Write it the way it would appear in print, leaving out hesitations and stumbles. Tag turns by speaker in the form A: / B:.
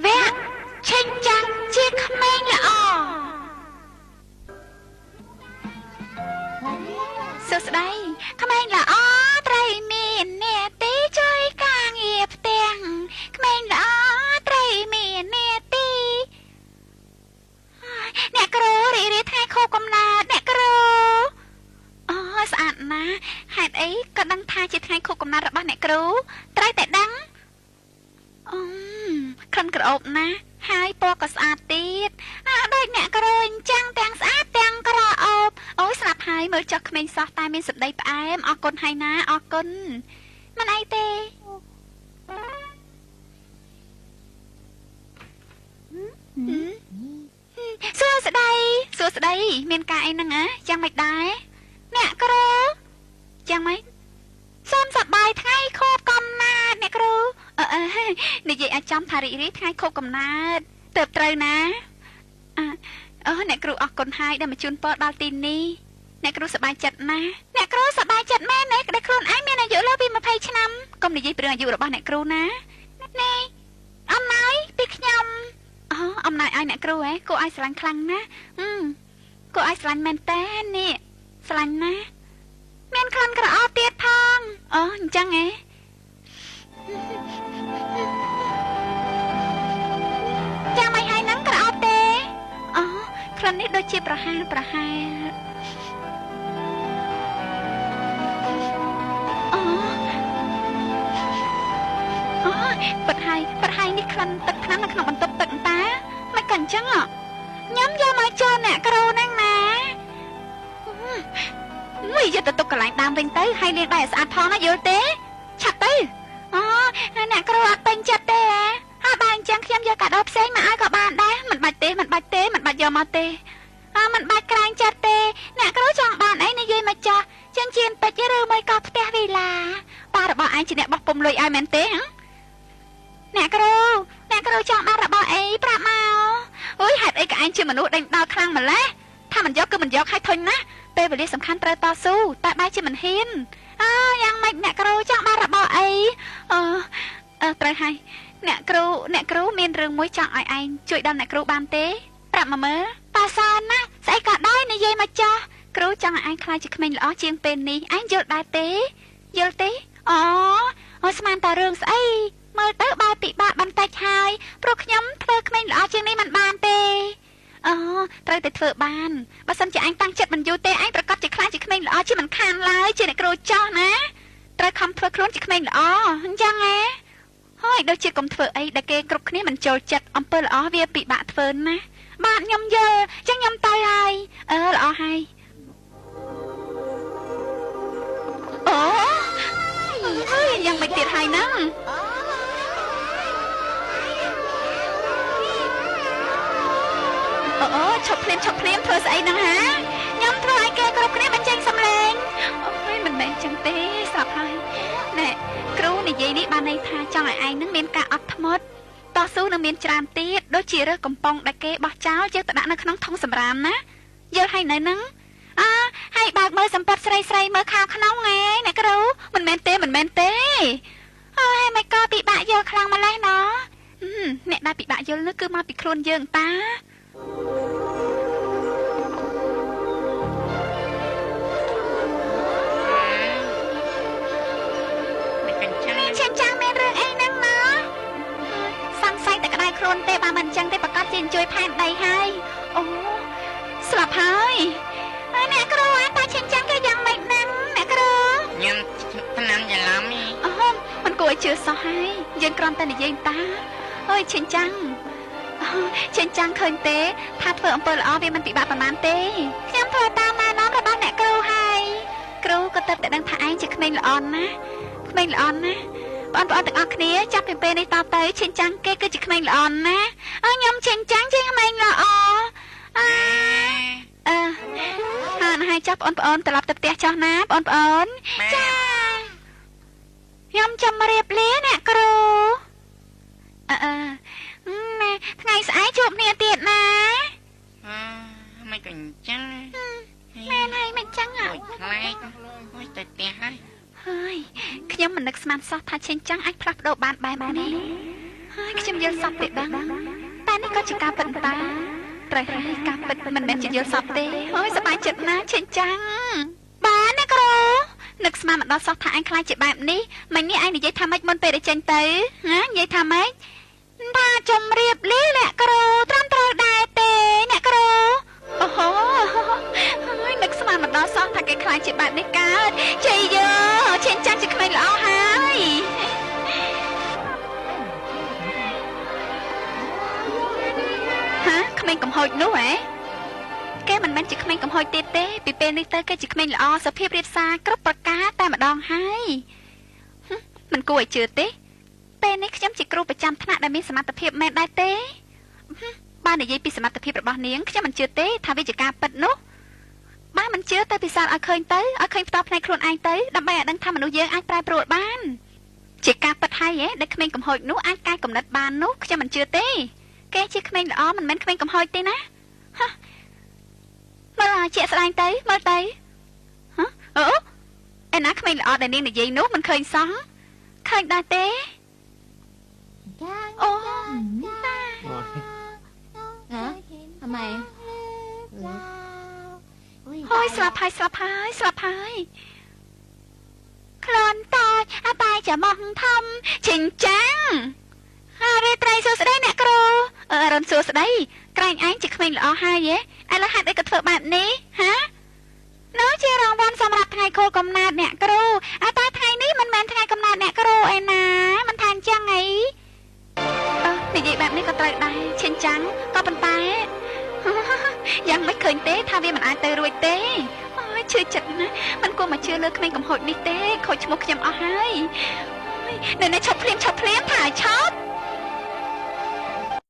A: វគ្គឆេងចាំងជាក្មេងល្អសួស្តីក្មេងល្អត្រូវមានអ្នកទីជួយការងារផ្ទះក្មេងល្អត្រូវមានអ្នកទីអ្នកគ្រូរីករាយថ្ងៃខួបកំណើតអ្នកគ្រូអូស្អាតណាស់ហេតុអីក៏ដឹងថាជាថ្ងៃខួបកំណើតរបស់អ្នកគ្រូត្រូវតែដឹងអូក្លិនក្រអូបណាស់ហើយពណ៌ក៏ស្អាតទៀតអើដូចអ្នកគ្រូអញ្ចឹងទាំងស្អាតទាំងក្រអូបអូយស្រាប់ហើយមើលចុះក្មេងសោះតែមានសម្ដីផ្អែមអរគុណហើយណាអរគុណមិនអីទេសួស្តីសួស្តីមានការអីហ្នឹងហ៎យ៉ាងម៉េចដែរអ្នកគ្រូយ៉ាងម៉េចសូមសប្បាយថ្ងៃខួបកំណើតអ្នកគ្រូអឺនិយាយឲ្យចំថារីករាយថ្ងៃខួបកំណើតទៅត្រូវណាអូអ្នកគ្រូអរគុណហើយដែលមកជូនពរដល់ទីនេះអ្នកគ្រូសប្បាយចិត្តណាស់អ្នកគ្រូសប្បាយចិត្តមែនទេក្តីខ្លួនឯងមានអាយុលើសពី20ឆ្នាំកុំនិយាយពីរឿងអាយុរបស់អ្នកគ្រូណានេះអំណោយពីខ្ញុំអូអំណោយឲ្យអ្នកគ្រូហ៎គួរឲ្យស្រឡាញ់ខ្លាំងណាស់គួរឲ្យស្រឡាញ់មែនតើនេះស្រឡាញ់ណាស់មានក្លិនក្រអូបទៀតផងអូអញ្ចឹងហ៎ចាំឲ្យហើយហ្នឹងក្រអូបទេអូក្លិននេះដូចជាប្រហែលប្រហែលអូអូប៉ិតហើយប៉ិតហើយនេះក្លិនទឹកថ្នាំនៅក្នុងបន្ទប់ទឹកតាមិនក៏អញ្ចឹងញ៉ាំយកមកជូនអ្នកគ្រូហ្នឹងណាមួយយកទៅទុកកន្លែងដើមវិញទៅហើយលាងដៃឲ្យស្អាតផងណាយល់ទេឆាប់ទៅអូអ្នកគ្រូអត់ពេញចិត្តទេហើយបើអញ្ចឹងខ្ញុំយកកាដូផ្សេងមកឲ្យក៏បានដែរមិនបាច់ទេមិនបាច់ទេមិនបាច់យកមកទេអើមិនបាច់ក្រែងចិត្តទេអ្នកគ្រូចង់បានអីនិយាយមកចាស់ចិញ្ចៀនពេជ្រឬមួយក៏ផ្ទះវីឡាប៉ារបស់ឯងជាអ្នកបោះពុំលុយឲ្យមែនទេអ្នកគ្រូអ្នកគ្រូចង់បានរបស់អីប្រាប់មកអូយហេតុអីក៏ឯងជាមនុស្សដេញដោលខ្លាំងម្ល៉េះថាមិនយកគឺមិនយកឲ្យធុញណាស់ពេលវេលាសំខាន់ត្រូវតស៊ូតែបែរជាមិនហ៊ានអើយ៉ាងម៉េចអ្នកគ្រូចង់បានរបស់អីអឺត្រូវហើយអ្នកគ្រូមានរឿងមួយចង់ឲ្យឯងជួយដល់អ្នកគ្រូបានទេប្រាប់មកមើលប៉ាសាណាស្អីក៏ដោយនិយាយមកចាស់គ្រូចង់ឲ្យឯងក្លាយជាក្មេងល្អជាងពេលនេះឯងយល់ដែរទេយល់ទេអូអូស្មានតែរឿងស្អីមើលទៅបែបពិបាកបន្តិចហើយព្រោះខ្ញុំធ្វើក្មេងល្អជាងនេះមិនបានទេអូត្រូវតែធ្វើបានបើសិនជាឯងតាំងចិត្តមិនយូរទេឯងប្រកាសជាខ្លាចជាក្មេងល្អជាមិនខានឡើយជាអ្នកគ្រូចោះណាត្រូវខំធ្វើខ្លួនជាក្មេងល្អអញ្ចឹងហ៎ហើយដូចជាកុំធ្វើអីដែលគេគ្រប់គ្នាមិនចូលចិត្តអំពើល្អវាពិបាកធ្វើណាស់បាទខ្ញុំយល់ចឹងខ្ញុំទៅហើយអឺល្អហើយអូហើយយ៉ាងមិនទៀតហើយហ្នឹងអូឈប់ភ្លាមឈប់ភ្លាមធ្វើស្អីហ្នឹងហាខ្ញុំធ្វើឲ្យគេគ្រប់គ្នាបញ្ចេញសម្លេងអូយមិនមែនចឹងទេស្រាប់ហើយណែគ្រូនិយាយនេះបានន័យថាចង់ឲ្យឯងនឹងមានការអត់ធ្មត់តស៊ូនឹងមានច្រើនទៀតដូចជារើសកំប៉ុងដែលគេបោះចោលយកទៅដាក់នៅក្នុងធុងសម្រាមណាយល់ហើយនៅហ្នឹងអើហើយបើកមើលសម្បត្តិស្រីស្រីមើលខាងក្នុងឯងអ្នកគ្រូមិនមែនទេមិនមែនទេហើយមិនក៏ពិបាកយល់ខ្លាំងម្ល៉េះណោះអ្នកដែលពិបាកយល់នោះគឺមកពីខ្លួនយើងតាឆេងចាំងមានរឿងអីហ្នឹងណាសង្ស័យតែក្តៅខ្លួនទេបើមិនអញ្ចឹងទេប្រកាសជាជួយផែនដីហើយអូស្លាប់ហើយអ្នកគ្រូអត់តាឆេងចាំងគេយ៉ាងម៉េចហ្នឹងអ្នកគ្រូ
B: ញ៉ាំថ្នាំច្រឡំ
A: អូមិនគួរឲ្យជឿសោះហើយយើងគ្រាន់តែនិយាយតាអើយឆេងចាំងឆេងចាំងឃើញទេថាធ្វើអំពើល្អវាមិនពិបាកប៉ុន្មានទេខ្ញុំធ្វើតាមណែនាំរបស់អ្នកគ្រូហើយគ្រូក៏ទៅតែដឹងថាឯងជាក្មេងល្អណាស់ក្មេងល្អណាស់បងប្អូនទាំងអស់គ្នាចាប់ពីពេលនេះតទៅឆេងចាំងគេគឺជាក្មេងល្អណាស់អើខ្ញុំឆេងចាំងជាក្មេងល្អអើអឺហានហើយចាប់បងប្អូនត្រឡប់ទៅផ្ទះចោះណាបងប្អូនចាខ្ញុំជម្រាបលាអ្នកគ្រូអឺណែថ្ងៃស្អែកជួបគ្នាទៀតណា
B: អឺមិនក៏អញ្ចឹងមែ
A: នហើយមិនអញ្ចឹង
B: ហ៎ខ្លាចអូយទៅផ្ទះហើយ
A: ហើយ ខ្ញុំមិននឹកស្មានសោះថាឆេងចាំងអាចផ្លាស់ប្ដូរបានបែបនេះហើយខ្ញុំយល់សពទេដឹងតែនេះក៏ជាការពិតតាត្រូវហើយការពិតមិនមែនជាយល់សពទេហើយសប្បាយចិត្តណាស់ឆេងចាំងបានណាគ្រូនឹកស្មានមិនដល់សោះថាអញខ្លាចជាបែបនេះមិញនេះឯងនិយាយថាម៉េចមុនពេលដែលចេញទៅណានិយាយថាម៉េចថាជំរាបលាអ្នកគ្រូត្រឹមត្រូវដែរទេអ្នកគ្រូអូហូហើយនឹកស្មានមិនដល់សោះថាគេខ្លាចជាបែបនេះកើតជ័យយោឆេងចាំងជាក្មេងល្អហើយហាក្មេងកំហុចនោះហ៎គេមិនមែនជាក្មេងកំហុចទៀតទេពីពេលនេះទៅគេជាក្មេងល្អសុភាពរៀបសារគ្រប់ប្រការតែម្ដងហើយមិនគួរឲ្យជឿទេពេលនេះខ្ញុំជាគ្រូប្រចាំថ្នាក់ដែលមានសមត្ថភាពមែនដែរទេបើនិយាយពីសមត្ថភាពរបស់នាងខ្ញុំមិនជឿទេថាវាជាការពិតនោះបើមិនជឿទៅពិសោធន៍ឲ្យឃើញទៅឲ្យឃើញផ្ទាល់ភ្នែកខ្លួនឯងទៅដើម្បីឲ្យដឹងថាមនុស្សយើងអាចប្រែប្រួលបានជាការពិតហើយហ៎ដែលក្មេងកំហុចនោះអាចកែកំណត់បាននោះខ្ញុំមិនជឿទេគេជាក្មេងល្អមិនមែនក្មេងកំហុចទេណាហ៎មើលឲ្យជាក់ស្ដែងទៅមើលទៅហ៎អូឯណាក្មេងល្អដែលនាងនិយាយនោះមិនឃើញសោះឃើញដែរទេអូ
C: ហ៎ทำไม
A: ហើយស្លាប់ហើយស្លាប់ហើយស្លាប់ហើយខ្លួនតូចអបាយจะមកធំឈិញចាំងហើយរាត្រីសួស្តីអ្នកគ្រូអរុនសួស្តីក្រែងឯងជាក្មេងល្អហើយហ៎ឥឡូវហេតុអីក៏ធ្វើបែបនេះហ៎នោះជារង្វាន់សម្រាប់ថ្ងៃខួបកំណើតអ្នកគ្រូអតែថ្ងៃនេះមិនមែនថ្ងៃកំណើតអ្នកគ្រូឯណាមិនថាអញ្ចឹងអីនិយាយបែបនេះក៏ត្រូវដែរឈិញចាំងក៏ប៉ុន្តែយ៉ាងមិនឃើញទេថាវាមិនអាចទៅរួចទេអូយឈឺចិត្តណាស់មិនគួរមកជឿលើក្មេងកំហុចនេះទេខូចឈ្មោះខ្ញុំអស់ហើយនៅនេះឈប់ភ្លាមឈប់ភ្លាមថាឲ្យឆ